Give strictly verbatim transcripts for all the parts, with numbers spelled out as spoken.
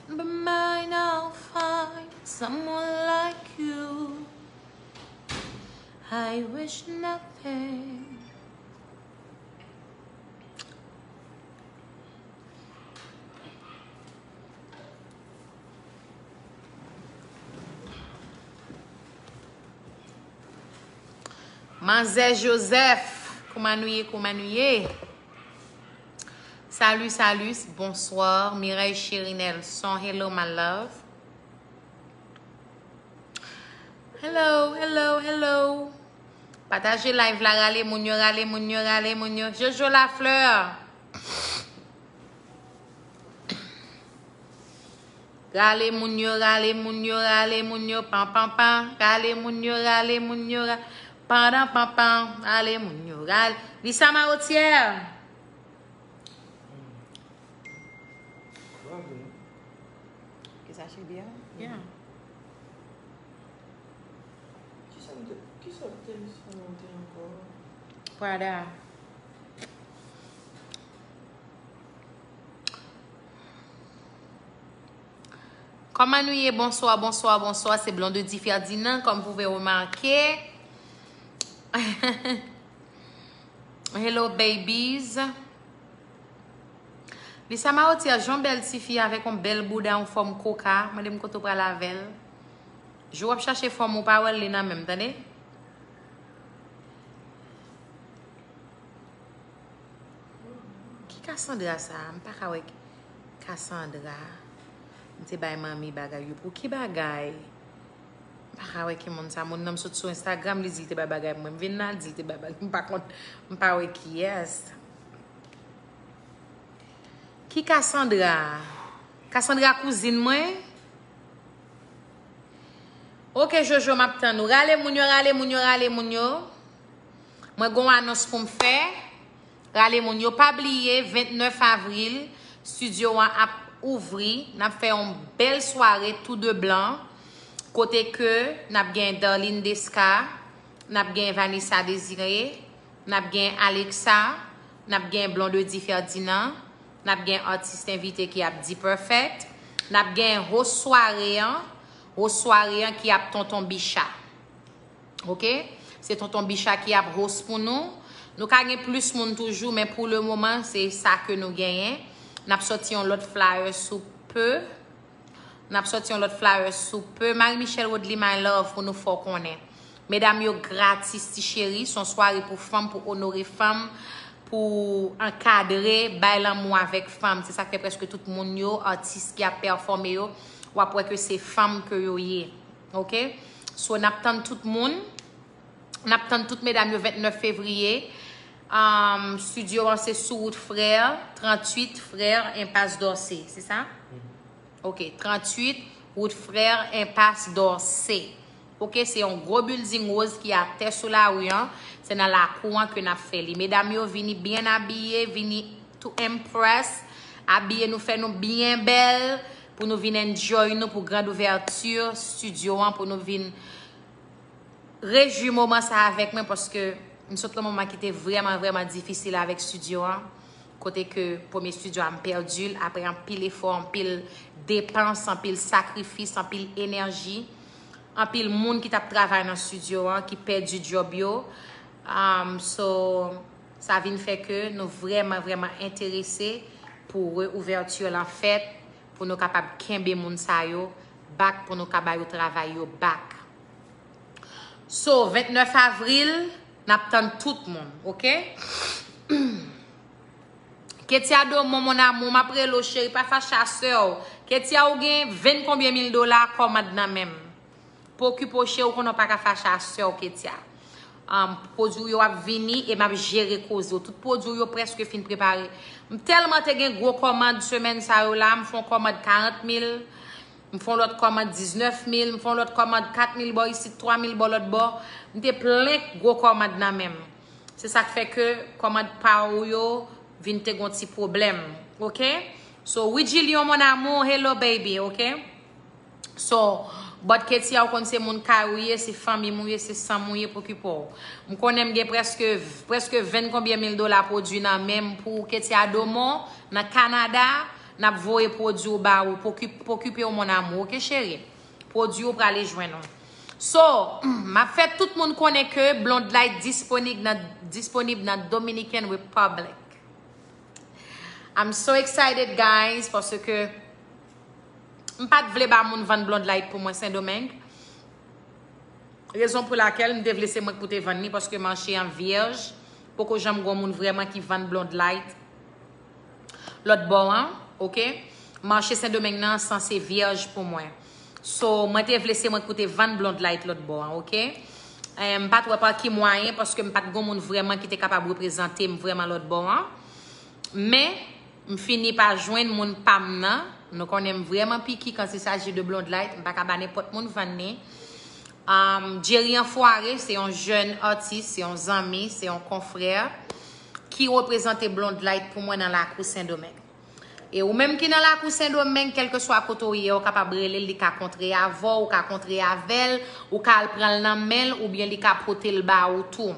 But mine, I'll find someone like you. I wish nothing. Manzè Joseph, kouman nou ye, kouman nou ye? Salut, salut, bonsoir. Mireille Chérie Nelson, hello my love. Hello, hello, hello. Pataje live la, rale moun yo, rale moun yo, rale moun yo. Jojo Lafleur. Rale moun yo, rale moun yo, rale moun yo, pan, pan, pan. Rale moun yo, rale moun yo, ra-, pandan, pan, pan. Rale moun yo, rale. Lisa Marotière. Ki sa, Chibia? Yeah. Kisa m te, kisa m te, sa m te ankò? Prada. Kòman nou ye? Bonswa, bonswa, bonswa. Se Blondedy Ferdinand, comme vous pouvez remarquer. Hello, babies. Lisa Marotière, jan bèl tifi avèk yon bèl bouda, yon fòm koka. Mande m kote w pral avè l. Jou w ap chache fòm ou pa wè l, li nan men m, tande? Ki Cassandra sa? M pa ka wè ki Cassandra. M te bay manmi bagay yo. Pou ki bagay? M pa ka wè ki moun sa. Moun nan m sot sou Instagram, li di li te bay bagay mwen. M vin la, li di li te bay bagay. M pa konn, m pa wè kiyès. Ki Cassandra? Cassandra kouzin mwen? Ok, Jojo, m ap tann ou. Rale moun yo, rale moun yo, rale moun yo. Mwen gon anons pou m fè. Rale moun yo, pa bliye, vennèf avril, studio an ap ouvri. N ap fè yon bèl sware tou de blan. Kote ke n ap gen Darline Desca, n ap gen Vanessa Désiré, n ap gen Alexa, n ap gen Blondedy Ferdinand, n ap gen atis envite ki ap D-Perfect, n ap gen host sware an, host sware an ki ap Tonton Bicha. Ok? Se Tonton Bicha ki ap host pou nou. Nou ka gen plis moun toujou, men pou le moman, se sa ke nou genyen. N ap sòti yon lòt flyer sou pe. N ap sòti yon lòt flyer sou pe. Marie Michelle Woodley, my love, pou nou fè w konnen. Medam yo gratis, ti cheri, se yon sware pou fanm, pou onore fanm, pou ankadre, bay lanmou avèk fanm. Se sa k fè prèske tout moun yo, atis ki ap pèfòme yo, w ap wè ke se fanm ke yo ye. Ok? So, n ap tann tout moun. N ap tann tout medam yo vennèf fevriye. Um, studio an se sou wout Frè, tranntuit Frè, Enpas Dòse, se sa? Ok, tranntuit wout Frè, Enpas Dòse. Ok, se yon gwo building woz ki atè sou lari an. Se nan lakou an ke n ap fè li. Medam yo vini byen abiye, vini to impress. Abiye nou, fè nou byen bèl pou nou vin enjoy nou pou grand ouverture studio an, pou nou vin rejwi moman sa avèk mwen, paske m sot nan moman ki te vrèman, vrèman difisil avèk studio an. Kote ke premye studio a m pèdi l, apre anpil efò, anpil depans, anpil sakrifis, anpil enèji, anpil moun ki t ap travay nan studio an, ki pèdi djòb yo. Um, so, sa vin fè ke nou vrèman, vrèman enterese pou reouvèti lan fèt, pou nou kapab kenbe moun sa yo back, pou nou ka ba yo travay yo back. So, vennèf avril, n ap tann tout moun, ok? Ketia Domon, mon amour, m ap rele w, cheri, pa fache a sè w. Ketia, ou gen venn konbyen mil dola kòmand nan men m. Pa okipe w, cheri, ou konnen w pa ka fache a sè w, Ketia. Um, pwodui w yo ap vini e m ap jere koze w. Tout pwodui w yo prèske fin prepare. M tèlman te gen gwo kòmand semèn sa yo la, m fè yon kòmand karant mil, m fè yon lòt kòmand diznèf mil, m fè yon lòt kòmand kat mil bò isit, twa mil bò lòt bò. M te plen gwo kòmand nan men m. Se sa k fè ke kòmand pa w yo vin te gon ti pwoblèm. Ok? So, Widjilyon, mon amour, hello baby, ok? So, but Ketia, ou konn se moun kay ou ye, se fanmi m ou ye, se san m ou ye, pa okipe w. M konnen m gen prèske, prèske venn konbyen mil dola pwodui nan men m pou Ketia Domon, nan Kanada. N ap voye pwodui w ba ou. Poki- pokipe w, mon amour, oke, cheri? Pwodui w prale jwenn ou. So, m ap fè tout moun konnen ke Blonde Light disponib nan, disponib nan Dominican Republic. I'm so excited, guys, paske m pa t vle ba moun vann Blonde Light pou mwen Sendomeng. Rezon pou lakèl m te vle se mwen k pou te vann li, paske mache an vyèj, poko janm gon moun vrèman ki vann Blonde Light lòt bò an, oke? Mache Sendomeng nan sanse vyèj pou mwen. So, mwen te vle se mwen k pou te vann Blonde Light lòt bò an, oke? Eh, m pa t wè pa ki mwayen, paske m pa t gon moun vrèman ki te kapab reprezante m vrèman lòt bò an. Men, m fini pa jwenn moun pa m nan. Nou konnen m vrèman piki quand il s'agit de Blonde Light. M pa ka ba nenpòt moun vann li. Um, Jerry Enfoiré, se yon jèn atis, se yon zanmi, se yon konfrè ki reprezante Blonde Light pou mwen nan lakou Sendomeng. E ou menm ki nan lakou Sendomeng, kèlkeswa kote w ye, ou kapab rele l, li ka kontre avè w, ou ka kontre avè l, ou ka al pran l nan men l, oubyen li ka pote l ba ou tou.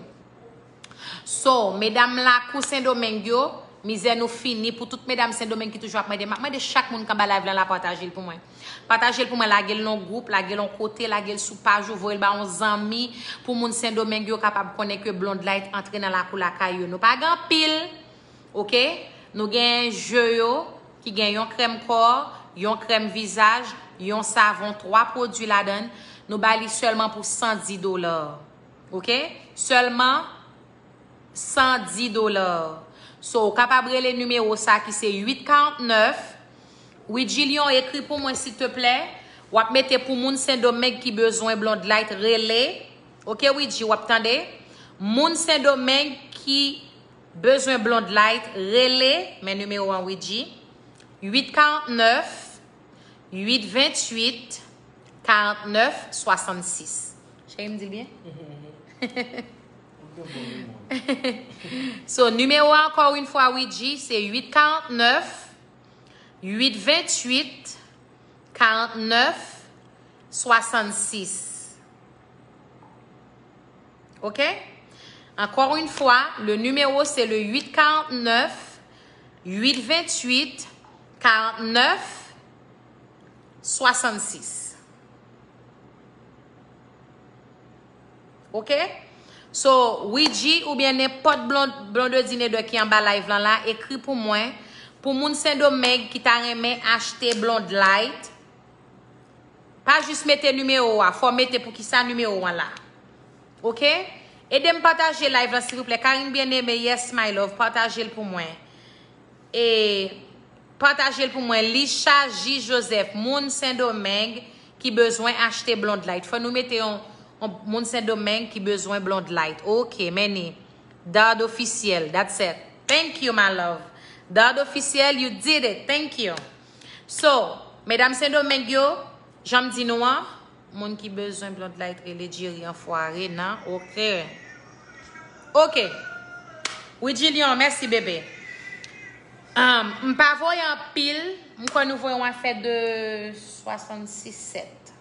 So, medam lakou Sendomeng yo, mizè nou fini. Pou tout medam Sendomeng ki toujou ap mande, m ap mande chak moun k anba live la, la pataje l pou mwen. Pataje l pou mwen, lage l nan gwoup, lage l yon kote, lage l sou paj ou, voye l ba yon zanmi, pou moun Sendomeng yo kapab konnen ke Blonde Light antre nan lakou lakay yo. Nou pa gen anpil, oke? Nou gen je yo, ki gen yon krèm kò, yon krèm vizaj, yon savon, twa pwodui ladan l. Nou bay li sèlman pou san di dola. Oke? Sèlman san di dola. So, ou kapab rele nimewo sa ki se uit karant nèf. Widji Lyon, ekri pou mwen, silteplè. W ap mete pou moun Sendomeng ki bezwen Blonde Light, rele. Oke, Widji, w ap tande? Moun Sendomeng ki bezwen Blonde Light, rele. Men nimewo an, Widji. Uit karant nèf, uit venntuit, karant nèf swasannsis. Cheri, m di l byen? So, nimewo a, ankò yon fwa, Widji, se uit karant nèf, uit venntuit, karant nèf swasannsis. Oke? Encore une fois, le numéro, c'est le uit karant nèf, uit venntuit, karant nèf swasannsis. Oke? So, Widji oubyen nenpòt Blond-, Blondedy Nedè ki anba live lan la, ekri pou mwen. Pou moun Sendomeng ki ta renmen achte Blonde Light, pa jis mete nimewo a, fò w mete poukisa nimewo an la. Oke? Ede m pataje live lan, silvouplè. Karine Bien-Aimé, yes, my love, pataje l pou mwen. E pataje l pou mwen. Lisha J Joseph, moun Sendomeng ki bezwen achte Blonde Light. Fò nou mete yon, yon moun Sendomeng ki bezwen Blonde Light. Oke, men ni. Dard Officiel, that's it. Thank you, my love. Dard Officiel, you did it. Thank you. So, medam Sendomeng yo, jan m di nou an, moun ki bezwen Blonde Light rele Jerry Enfoiré nan, oke. Oke. Widji Lyon, mèsi, bebe. Um, m pa voye anpil, m kwè nou voye yon afè de swasannsis sèt.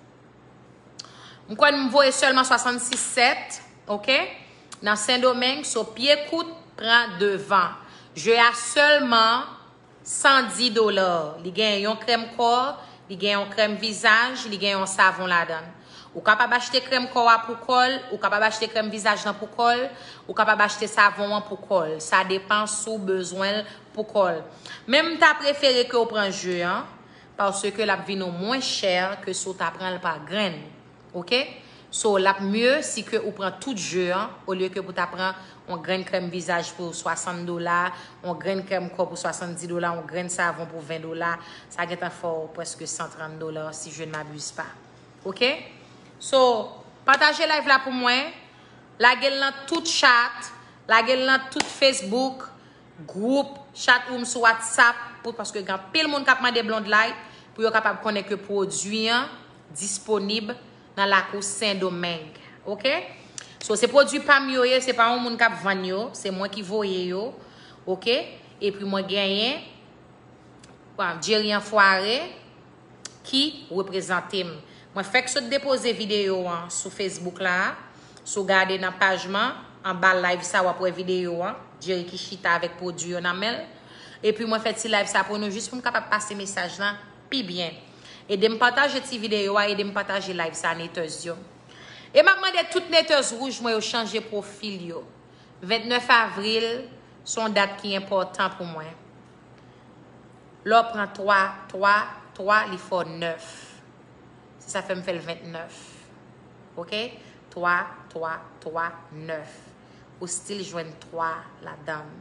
M kwè m voye sèlman swasannsis sèt, oke? Nan Sendomeng, so pye kout pran devan. Je a sèlman san di dola. Li gen yon krèm kò, li gen yon krèm vizaj, li gen yon savon ladan l. Ou kapab achte krèm kò a pou kò l, ou kapab achte krèm vizaj lan pou kò l, ou kapab achte savon an pou kò l. Sa depan si w bezwen l pou kò l. Men m ta prefere ke w pran je an, paske l ap vin w mwen chè ke si w ta pran l pa grenn. Oke? So, l ap mye si ke ou pran tout je an, olye ke pou ta pran yon grenn krèm vizaj pou swasant dola, yon grenn krèm kò pou swasanndis dola, yon grenn savon pou ven dola. Sa gentan fè w prèske san trant dola, si je ne m'abuse pas. Oke? So, pataje live la pou mwen. Lage l nan tout chat. Lage l nan tout Facebook. Gwoup, chatroom sou WhatsApp, pou, paske gen anpil moun k ap mande Blonde Light pou yo kapab konnen ke pwodui an disponib nan lakou Sendomeng. Oke? So, se pwodui pa m yo ye, se pa yon moun k ap vann yo, se mwen ki voye yo. Oke? Epi mwen genyen, bon, Jerry Enfoiré ki reprezante m. Mwen fèk sot depoze videyo an sou Facebook la. Si w gade nan paj mwen, anba live sa, w ap wè videyo an. Jerry ki chita avèk pwodui yo nan men l. Epi mwen fè ti live sa pou nou jis pou m kapab pase mesaj lan pi byen. Ede m pataje ti videyo a, ede m pataje live sa, netèz yo. E m ap mande tout netèz wouj mwen yo chanje pwofil yo. Vennèf avril, se yon dat ki enpòtan pou mwen. Lè w pran twa, twa, twa, li fè w nèf. Se sa fè m fè l vennèf. Oke? Twa, twa, twa, nèf. Ou still jwenn twa ladan l.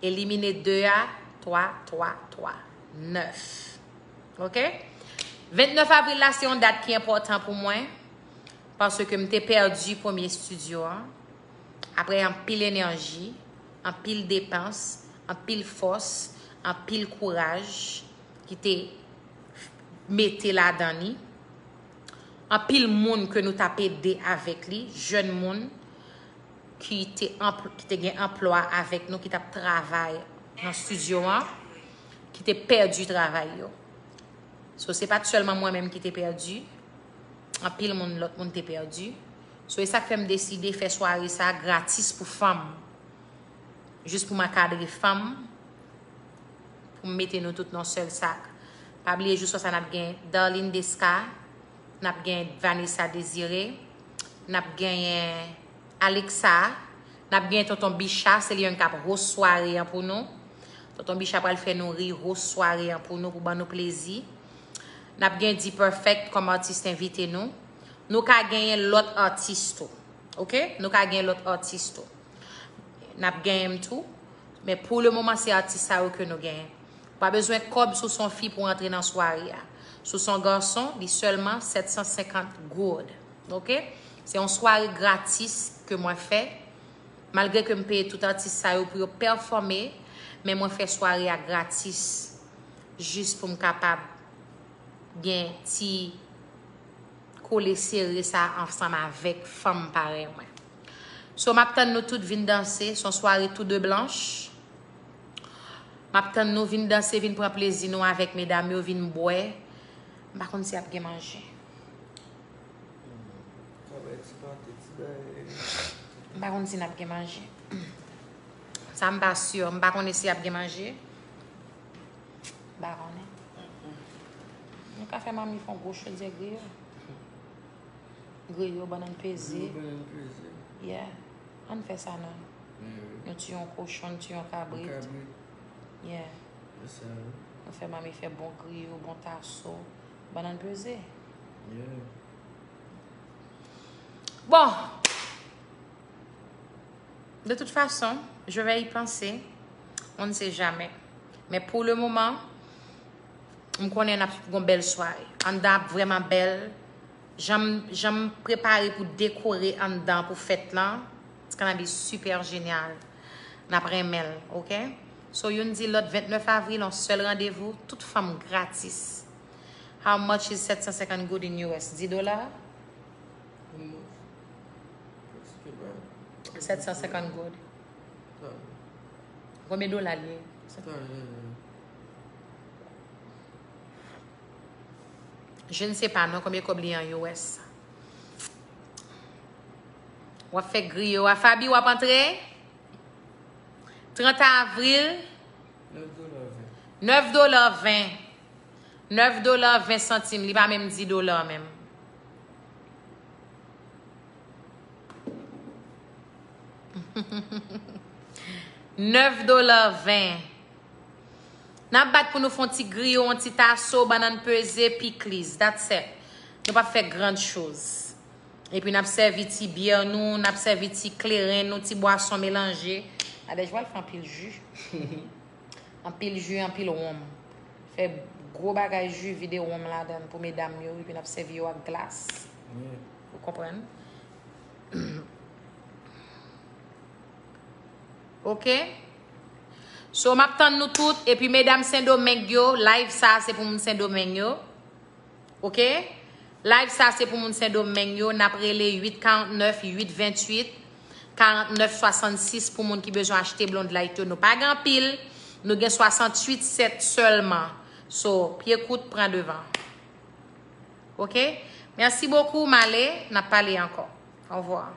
Elimine de a, twa, twa, twa, nèf. Oke? Vennèf avril la, se yon dat ki enpòtan pou mwen. Paske m te pèdi premye estidyo an. Apre anpil enèji, anpil depans, anpil fòs, anpil kouraj ki te mete ladan li. Anpil moun ke nou t ap ede avèk li, jèn moun ki te, anpl- ki te gen anplwa avèk nou, ki t ap travay nan estidyo an, ki te pèdi travay yo. So, se pa t sèlman mwen menm ki te pèdi. Anpil moun, lòt moun te pèdi. So, e sa k fè m deside fè sware sa gratis pou fanm. Jis pou m ankadre fanm. Pou m mete nou tout nan sèl sak. Pa bliye, jou swa sa, n ap gen Darline Desca, n ap gen Vanessa Désiré, n ap genyen Alexa, n ap gen Tonton Bicha, se li menm k ap host sware an pou nou. Tonton Bicha pral fè nou ri, host sware an pou nou, pou ban nou plezi. N ap gen D-Perfect kòm atis envite nou. Nou ka genyen lòt atis tou. Oke? Nou ka genyen lòt atis tou. N ap genyen m tou. Men pou le moman, se atis sa yo ke nou genyen. Ou pa bezwen kòb si w se yon fi pou w antre nan sware a. Si w se yon gason, li sèlman sèt san senkant goud. Oke? Se yon sware gratis ke mwen fè. Malgre ke m peye tout atis sa yo pou yo pèfòme, men mwen fè sware a gratis. Jis pou m kapab gen ti kole sere sa ansanm avèk fanm parèy mwen. So, m ap tann nou tout vin danse, se yon sware tou de blanch. M ap tann nou vin danse, vin pran plezi nou avèk medam yo, vin bwè. M pa konn si ap gen manje. Ka bay ti pate, ti bay. M pa konn si n ap gen manje. Sa m pa si, m pa konnen si ap gen manje. M pa konnen. Nou ka fè manmi fè yon gwo chodyè griyo. Griyo, bannann peze. Griyo, bannann peze. Yeah. Ann fè sa non. Yeah. Nou tiye yon kochon, nou tiye yon kabrit. Yon kabrit. Yeah. Fè sa, wi. Nou fè manmi fè bon griyo, bon taso. Bannann peze. Yeah. Bon. De toute façon, je vais y penser. On ne sait jamais. Men pou le moman, m konnen n ap gon bèl sware. Anndan ap vrèman bèl. Jan m, jan m prepare pou dekore anndan pou fèt lan, it's gonna be super génial. N ap renmen l, oke? So, youn di lòt, vennèf avril, yon sèl randevou, tout fanm gratis. How much is sèt san senkant goud in U S? Dis dola? Sèt san senkant goud. Konbyen dola l ye? Je ne sais pas non, konbyen kòb li an U S. W ap fè griyo a. Faby, w ap antre? Trant avril. Nèf dola ven. Nèf dola ven. Nèf dola ven santim. Li pa menm dis dola menm. Nèf dola ven. N ap bat pou nou fè yon ti griyo, yon ti taso, bannann peze, pikliz. That's it. Nou p ap fè gran choz. Epi n ap sèvi ti byè nou, n ap sèvi ti kleren nou, ti bwason melanje. Nadège pral fè anpil ji. Anpil ji, anpil wonm. Fè gwo bagay ji, vide wonm ladan l pou medam yo, epi n ap sèvi yo ak glas. Wi. Ou konprann? Oke? So, m ap tann nou tout. Epi, medam Sendomeng yo, live sa, se pou moun Sendomeng yo. Oke? Live sa, se pou moun Sendomeng yo. N ap rele uit karant nèf, uit venntuit, karant nèf swasannsis pou moun ki bezwen achte Blondlite yo. Nou pa gen anpil. Nou gen swasanntuit sèt sèlman. So, pye kout, pran devan. Oke? Merci beaucoup, m ale. N ap pale ankò. Au revoir.